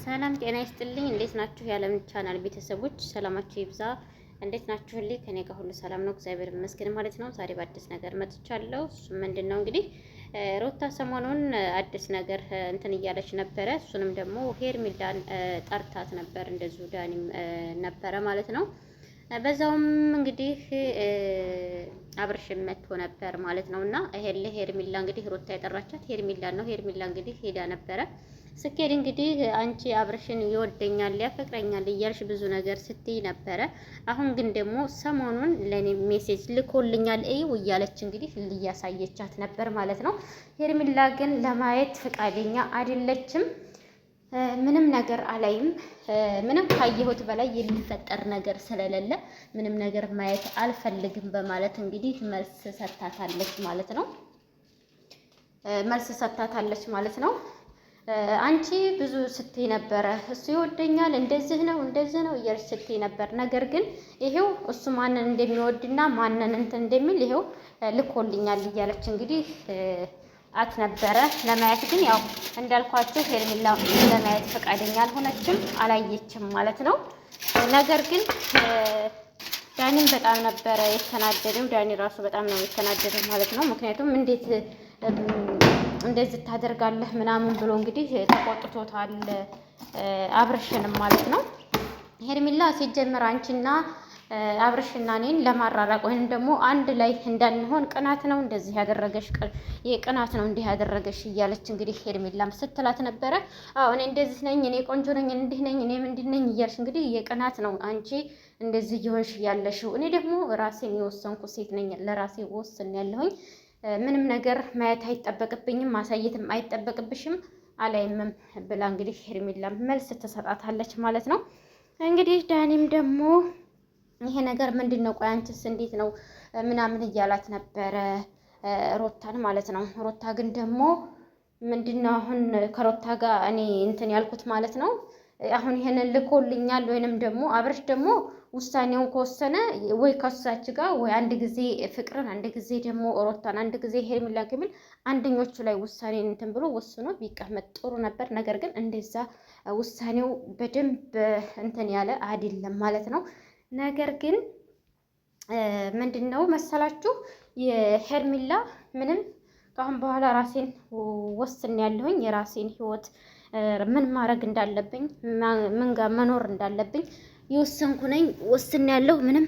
ሰላም ጤና ይስጥልኝ። እንዴት ናችሁ? የዓለም ቻናል ቤተሰቦች ሰላማችሁ ይብዛ። እንዴት ናችሁልኝ? ከኔ ጋር ሁሉ ሰላም ነው፣ እግዚአብሔር ይመስገን ማለት ነው። ዛሬ በአዲስ ነገር መጥቻለሁ። እሱም ምንድን ነው እንግዲህ ሮታ ሰሞኑን አዲስ ነገር እንትን እያለች ነበረ። እሱንም ደግሞ ሄርሚላን ጠርታት ነበር፣ እንደዚሁ ዳኒም ነበረ ማለት ነው። በዛውም እንግዲህ አብርሽም መጥቶ ነበር ማለት ነው። እና ይሄ ለሄርሚላ እንግዲህ ሮታ የጠራቻት ሄርሚላ ነው። ሄርሚላ እንግዲህ ሄዳ ነበረ። ስኬድ እንግዲህ አንቺ አብርሽን ይወደኛል ያፈቅረኛል እያልሽ ብዙ ነገር ስትይ ነበረ። አሁን ግን ደግሞ ሰሞኑን ለኔ message ልኮልኛል እዩ እያለች እንግዲህ እያሳየቻት ነበር ማለት ነው። ሄርሚላ ግን ለማየት ፈቃደኛ አይደለችም። ምንም ነገር አላይም፣ ምንም ካየሁት በላይ የሚፈጠር ነገር ስለሌለ ምንም ነገር ማየት አልፈልግም በማለት እንግዲህ መልስ ሰጥታታለች ማለት ነው። መልስ ሰጥታታለች ማለት ነው። አንቺ ብዙ ስትይ ነበረ፣ እሱ ይወደኛል፣ እንደዚህ ነው እንደዚህ ነው እያልሽ ስትይ ነበር። ነገር ግን ይሄው እሱ ማንን እንደሚወድና ማንን እንትን እንደሚል ይሄው ልኮልኛል እያለች እንግዲህ አት ነበረ ለማየት ግን ያው እንዳልኳቸው ሄርሜላ ለማየት ፈቃደኛ አልሆነችም፣ አላየችም ማለት ነው። ነገር ግን ዳኒም በጣም ነበረ የተናደደው። ዳኒ ራሱ በጣም ነው የተናደደው ማለት ነው። ምክንያቱም እንዴት እንደዚህ ታደርጋለህ ምናምን ብሎ እንግዲህ ተቆጥቶታል አብርሽንም ማለት ነው። ሄርሜላ ሲጀመር አንቺና አብርሽና እኔን ለማራራቅ ወይም ደግሞ አንድ ላይ እንዳንሆን ቅናት ነው እንደዚህ ያደረገሽ፣ የቅናት ነው እንዲህ ያደረገሽ እያለች እንግዲህ ሄርሜላም ስትላት ነበረ። አዎ እኔ እንደዚህ ነኝ፣ እኔ ቆንጆ ነኝ፣ እንዲህ ነኝ፣ እኔ ምንድን ነኝ እያልሽ እንግዲህ የቅናት ነው አንቺ እንደዚህ እየሆንሽ ያለሽው። እኔ ደግሞ ራሴን የወሰንኩ ሴት ነኝ፣ ለራሴ ወስን ያለሁኝ ምንም ነገር ማየት አይጠበቅብኝም፣ ማሳየትም አይጠበቅብሽም፣ አላይምም ብላ እንግዲህ ሄርሜላ መልስ ትሰጣታለች ማለት ነው። እንግዲህ ዳኒም ደግሞ ይሄ ነገር ምንድን ነው? ቆይ አንቺስ እንዴት ነው ምናምን እያላት ነበረ ሮታን ማለት ነው። ሮታ ግን ደግሞ ምንድን ነው አሁን ከሮታ ጋር እኔ እንትን ያልኩት ማለት ነው። አሁን ይሄንን ልኮልኛል ወይንም ደግሞ አብረሽ ደግሞ ውሳኔውን ከወሰነ ወይ ከሳች ጋር ወይ አንድ ጊዜ ፍቅርን፣ አንድ ጊዜ ደግሞ ሮታን፣ አንድ ጊዜ ሄርሜላን ከሚል አንደኞቹ ላይ ውሳኔ እንትን ብሎ ወስኖ ቢቀመጥ ጥሩ ነበር። ነገር ግን እንደዛ ውሳኔው በደንብ እንትን ያለ አይደለም ማለት ነው። ነገር ግን ምንድን ነው መሰላችሁ የሄርሜላ ምንም ከአሁን በኋላ ራሴን ወስን ያለሁኝ የራሴን ህይወት ምን ማድረግ እንዳለብኝ ምን ጋር መኖር እንዳለብኝ የወሰንኩ ነኝ፣ ወስን ያለሁ ምንም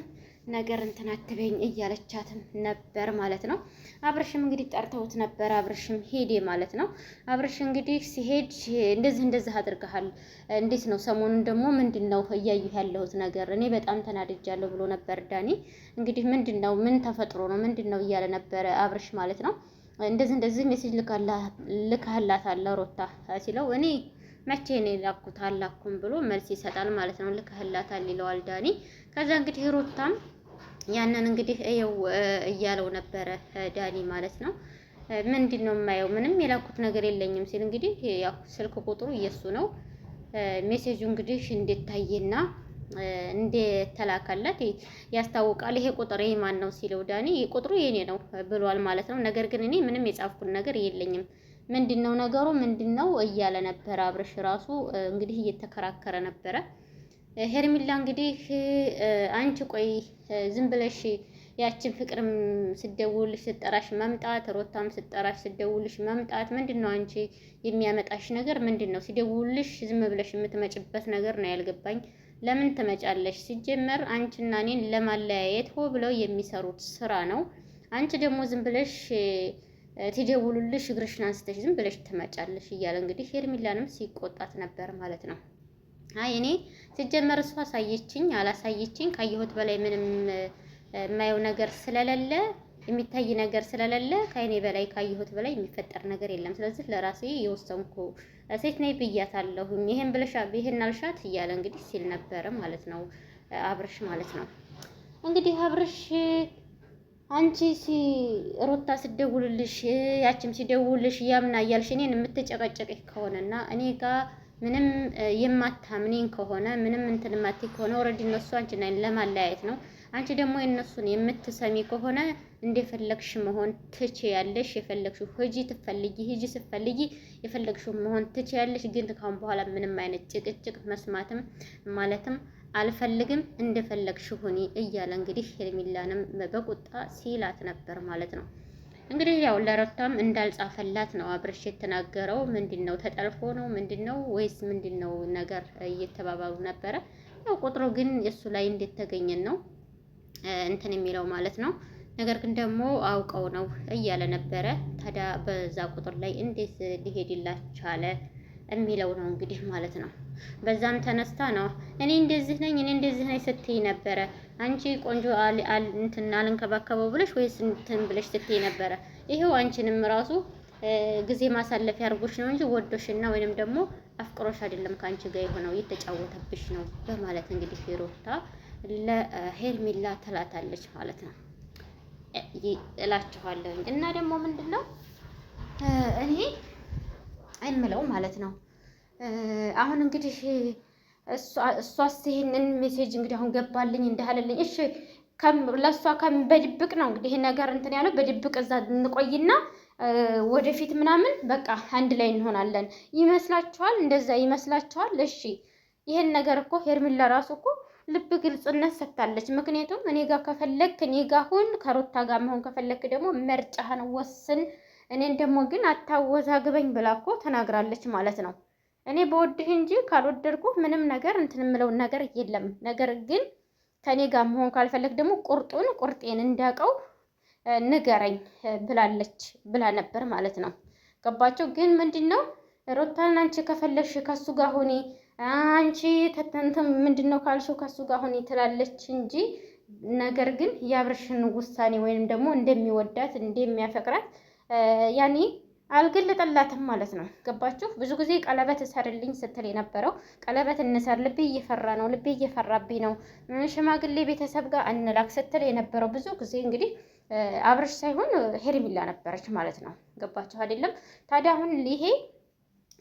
ነገር እንትን አትበይኝ እያለቻትም ነበር ማለት ነው። አብርሽም እንግዲህ ጠርተውት ነበር። አብርሽም ሄዴ ማለት ነው። አብርሽ እንግዲህ ሲሄድ እንደዚህ እንደዚህ አድርገሃል፣ እንዴት ነው ሰሞኑን ደግሞ ምንድን ነው እያየሁ ያለሁት ነገር እኔ በጣም ተናድጃለሁ ብሎ ነበር ዳኒ። እንግዲህ ምንድን ነው ምን ተፈጥሮ ነው ምንድን ነው እያለ ነበረ አብርሽ ማለት ነው። እንደዚህ እንደዚህ message ልካህላታል ሮታ ሲለው እኔ መቼ ነው የላኩት አላኩም ብሎ መልስ ይሰጣል ማለት ነው። ልክህላታል ይለዋል ዳኒ። ከዛ እንግዲህ ሩታም ያንን እንግዲህ እየው እያለው ነበረ ዳኒ ማለት ነው። ምንድን ነው የማየው? ምንም የላኩት ነገር የለኝም ሲል እንግዲህ ያው ስልክ ቁጥሩ እየሱ ነው። message ኡ እንግዲህ እንደታየና እንደተላከለት ያስታውቃል። ይሄ ቁጥር ይሄ ማን ነው ሲለው ዳኒ ቁጥሩ የኔ ነው ብሏል ማለት ነው። ነገር ግን እኔ ምንም የጻፍኩት ነገር የለኝም ምንድነው ነገሩ ምንድነው እያለ ነበረ። አብርሽ ራሱ እንግዲህ እየተከራከረ ነበረ። ሄርሚላ እንግዲህ አንቺ ቆይ ዝም ብለሽ ያችን ፍቅርም ስደውልሽ ስጠራሽ መምጣት፣ ሮታም ስጠራሽ ስደውልሽ መምጣት ምንድን ነው አንቺ የሚያመጣሽ ነገር ምንድን ነው? ሲደውልሽ ዝም ብለሽ የምትመጭበት ነገር ነው ያልገባኝ። ለምን ትመጫለሽ? ሲጀመር አንቺና እኔን ለማለያየት ሆ ብለው የሚሰሩት ስራ ነው። አንቺ ደግሞ ዝም ብለሽ ትደውሉልሽ እግርሽን አንስተሽ ዝም ብለሽ ትመጫለሽ እያለ እንግዲህ ሄርሚላንም ሲቆጣት ነበር ማለት ነው። አይ እኔ ሲጀመር እሷ አሳየችኝ አላሳየችኝ ካየሁት በላይ ምንም የማየው ነገር ስለሌለ የሚታይ ነገር ስለሌለ ከእኔ በላይ ካየሁት በላይ የሚፈጠር ነገር የለም። ስለዚህ ለራሴ የወሰንኩ ሴት ነኝ ብያታለሁኝ። ይሄን ብለሻ ይሄን አልሻት እያለ እንግዲህ ሲል ነበረ ማለት ነው አብርሽ ማለት ነው። እንግዲህ አብርሽ አንቺ ሮታ ስደውልልሽ ያችም ሲደውልሽ ያምና እያልሽ እኔን የምትጨቀጨቅኝ ከሆነና እኔ ጋር ምንም የማታምኔን ከሆነ ምንም እንትን የማትይ ከሆነ already እነሱ አንቺን ለማለያየት ነው። አንቺ ደግሞ የእነሱን የምትሰሚ ከሆነ እንደፈለግሽ መሆን ትችያለሽ። የፈለግሽው ሂጂ ትፈልጊ ሂጂ ስትፈልጊ የፈለግሽው መሆን ትችያለሽ። ግን ካሁን በኋላ ምንም አይነት ጭቅጭቅ መስማትም ማለትም አልፈልግም፣ እንደፈለግሽ ሁኒ እያለ እንግዲህ ሄርሚላንም በቁጣ ሲላት ነበር ማለት ነው። እንግዲህ ያው ለረታም እንዳልጻፈላት ነው አብርሽ የተናገረው። ምንድን ነው ተጠልፎ ነው ምንድን ነው ወይስ ምንድን ነው ነገር እየተባባሉ ነበረ። ያው ቁጥሩ ግን እሱ ላይ እንደተገኘን ነው እንትን የሚለው ማለት ነው። ነገር ግን ደግሞ አውቀው ነው እያለ ነበረ። ታዲያ በዛ ቁጥር ላይ እንዴት ሊሄድላት ቻለ የሚለው ነው እንግዲህ ማለት ነው። በዛም ተነስታ ነው እኔ እንደዚህ ነኝ እኔ እንደዚህ ነኝ ስትይ ነበረ። አንቺ ቆንጆ እንትን አልንከባከበው ብለሽ ወይስ እንትን ብለሽ ስትይ ነበረ። ይሄው አንቺንም ራሱ ጊዜ ማሳለፊያ አድርጎሽ ነው እንጂ ወዶሽና ወይንም ደግሞ አፍቅሮሽ አይደለም ከአንቺ ጋር የሆነው እየተጫወተብሽ ነው በማለት እንግዲህ ሩታ ለሄርሜላ ትላታለች ማለት ነው። እላችኋለሁኝ እና ደግሞ ምንድን ነው እኔ እምለው ማለት ነው አሁን እንግዲህ እሷስ ይሄንን message እንግዲህ አሁን ገባልኝ እንዳለልኝ እሺ፣ ለእሷ በድብቅ ነው እንግዲህ ይሄ ነገር እንትን ያለው በድብቅ እዛ እንቆይና ወደፊት ምናምን በቃ አንድ ላይ እንሆናለን ይመስላችኋል? እንደዛ ይመስላችኋል? እሺ ይሄን ነገር እኮ ሄርሜላ ራሱ እኮ ልብ ግልጽነት ሰጥታለች። ምክንያቱም እኔ ጋር ከፈለክ እኔ ጋር ሁን፣ ከሩታ ጋር መሆን ከፈለክ ደግሞ መርጫህን ወስን፣ እኔን ደግሞ ግን አታወዛግበኝ ብላ እኮ ተናግራለች ማለት ነው። እኔ በወድህ እንጂ ካልወደድኩ ምንም ነገር እንትን የምለውን ነገር የለም። ነገር ግን ከእኔ ጋር መሆን ካልፈለግ ደግሞ ቁርጡን ቁርጤን እንዳውቀው ንገረኝ ብላለች ብላ ነበር ማለት ነው። ገባቸው። ግን ምንድን ነው ሩታን አንቺ ከፈለግሽ ከሱ ጋር ሁኒ፣ አንቺ ተተንተን ምንድን ነው ካልሽው ከሱ ጋር ሁኒ ትላለች እንጂ ነገር ግን የአብርሽን ውሳኔ ወይንም ደግሞ እንደሚወዳት እንደሚያፈቅራት ያኔ አልገለጠላትም ማለት ነው። ገባችሁ? ብዙ ጊዜ ቀለበት እሰርልኝ ስትል የነበረው ቀለበት እንሰር፣ ልቤ እየፈራ ነው፣ ልቤ እየፈራብኝ ነው፣ ሽማግሌ ቤተሰብ ጋር እንላክ ስትል የነበረው ብዙ ጊዜ እንግዲህ አብርሽ ሳይሆን ሄርሚላ ነበረች ማለት ነው። ገባችሁ አይደለም? ታዲያ አሁን ይሄ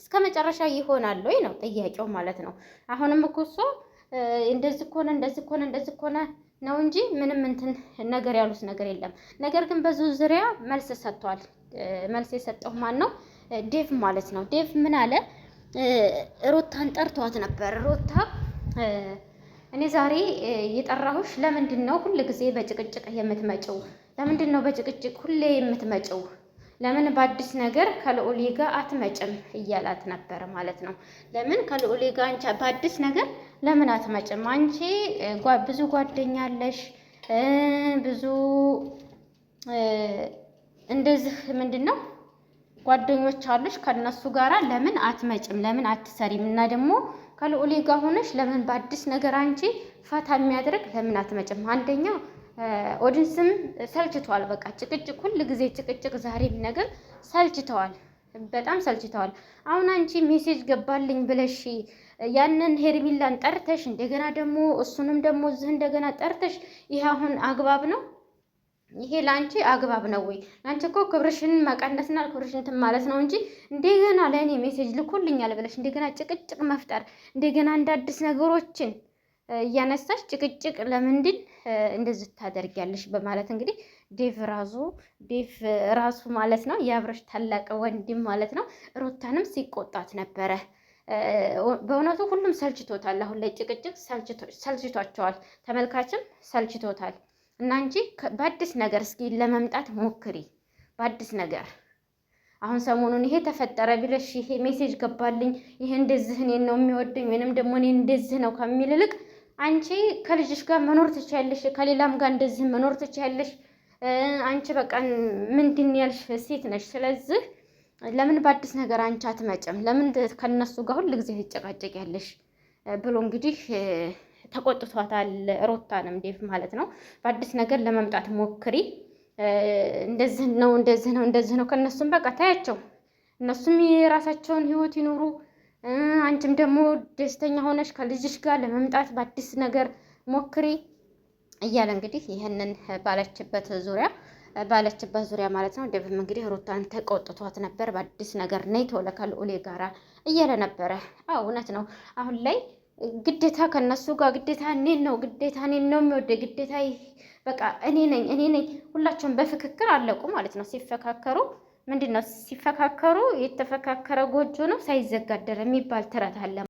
እስከ መጨረሻ ይሆናል ወይ ነው ጥያቄው ማለት ነው። አሁንም እኮ እሷ እንደዚህ ከሆነ እንደዚህ ከሆነ እንደዚህ ከሆነ ነው እንጂ ምንም እንትን ነገር ያሉት ነገር የለም። ነገር ግን በዙ ዙሪያ መልስ ሰጥቷል። መልስ የሰጠው ማን ነው? ዴቭ ማለት ነው። ዴቭ ምን አለ? ሩታን ጠርቷት ነበር። ሩታ እኔ ዛሬ የጠራሁሽ ለምንድን ነው ሁል ጊዜ በጭቅጭቅ የምትመጪው? ለምንድን ነው በጭቅጭቅ ሁሌ የምትመጪው? ለምን በአዲስ ነገር ከልዑሌ ጋር አትመጭም? እያላት ነበር ማለት ነው። ለምን ከልዑሌ ጋር አንቺ በአዲስ ነገር ለምን አትመጭም? አንቺ ብዙ ጓደኛ አለሽ፣ ብዙ እንደዚህ ምንድን ነው ጓደኞች አሉሽ፣ ከነሱ ጋራ ለምን አትመጭም? ለምን አትሰሪም? እና ደግሞ ከልዑሌ ጋር ሆነሽ ለምን በአዲስ ነገር አንቺ ፈታ የሚያደርግ ለምን አትመጭም? አንደኛ audience ም ሰልችተዋል። በቃ ጭቅጭቅ፣ ሁል ጊዜ ጭቅጭቅ፣ ዛሬም ነገር ሰልችተዋል፣ በጣም ሰልችተዋል። አሁን አንቺ message ገባልኝ ብለሽ ያንን ሄርሚላን ጠርተሽ እንደገና ደግሞ እሱንም ደግሞ እዚህ እንደገና ጠርተሽ ይሄ አሁን አግባብ ነው? ይሄ ለአንቺ አግባብ ነው ወይ? ለአንቺ እኮ ክብርሽን መቀነስና ክብርሽን እንትን ማለት ነው እንጂ እንደገና ለእኔ message ልኮልኛል ብለሽ እንደገና ጭቅጭቅ መፍጠር እንደገና እንደ አዲስ ነገሮችን እያነሳሽ ጭቅጭቅ ለምንድን እንደዚህ ታደርጊያለሽ? በማለት እንግዲህ ዴቭ ራሱ ዴቭ ራሱ ማለት ነው የአብረሽ ታላቅ ወንድም ማለት ነው ሩታንም ሲቆጣት ነበረ። በእውነቱ ሁሉም ሰልችቶታል። አሁን ላይ ጭቅጭቅ ሰልችቷቸዋል። ተመልካችም ሰልችቶታል። እና እንጂ በአዲስ ነገር እስኪ ለመምጣት ሞክሪ። በአዲስ ነገር አሁን ሰሞኑን ይሄ ተፈጠረ ብለሽ ይሄ message ገባልኝ፣ ይሄ እንደዚህ እኔን ነው የሚወደኝ ወይንም ደግሞ እኔ እንደዚህ ነው ከሚል ይልቅ አንቺ ከልጅሽ ጋር መኖር ትችያለሽ፣ ከሌላም ጋር እንደዚህ መኖር ትችያለሽ። አንቺ በቃ ምንድን ያልሽ ሴት ነሽ። ስለዚህ ለምን በአዲስ ነገር አንቺ አትመጭም? ለምን ከነሱ ጋር ሁል ጊዜ ትጨቃጨቂያለሽ? ብሎ እንግዲህ ተቆጥቷታል። ሩታንም ዴቭ ማለት ነው። በአዲስ ነገር ለመምጣት ሞክሪ፣ እንደዚህ ነው እንደዚህ ነው እንደዚህ ነው። ከእነሱም በቃ ታያቸው፣ እነሱም የራሳቸውን ህይወት ይኑሩ። አንቺም ደግሞ ደስተኛ ሆነሽ ከልጅሽ ጋር ለመምጣት በአዲስ ነገር ሞክሪ እያለ እንግዲህ ይህንን ባለችበት ዙሪያ ባለችበት ዙሪያ ማለት ነው። ዴቭም እንግዲህ ሩታን ተቆጥቷት ነበር። በአዲስ ነገር ነይ ቶሎ ከልዑሌ ጋራ እያለ ነበረ። አዎ እውነት ነው። አሁን ላይ ግዴታ ከነሱ ጋር ግዴታ እኔን ነው ግዴታ እኔን ነው የሚወደ ግዴታ በቃ እኔ ነኝ እኔ ነኝ፣ ሁላቸውም በፍክክር አለቁ ማለት ነው። ሲፈካከሩ ምንድን ነው ሲፈካከሩ የተፈካከረ ጎጆ ነው ሳይዘጋደር የሚባል ተረት አለ።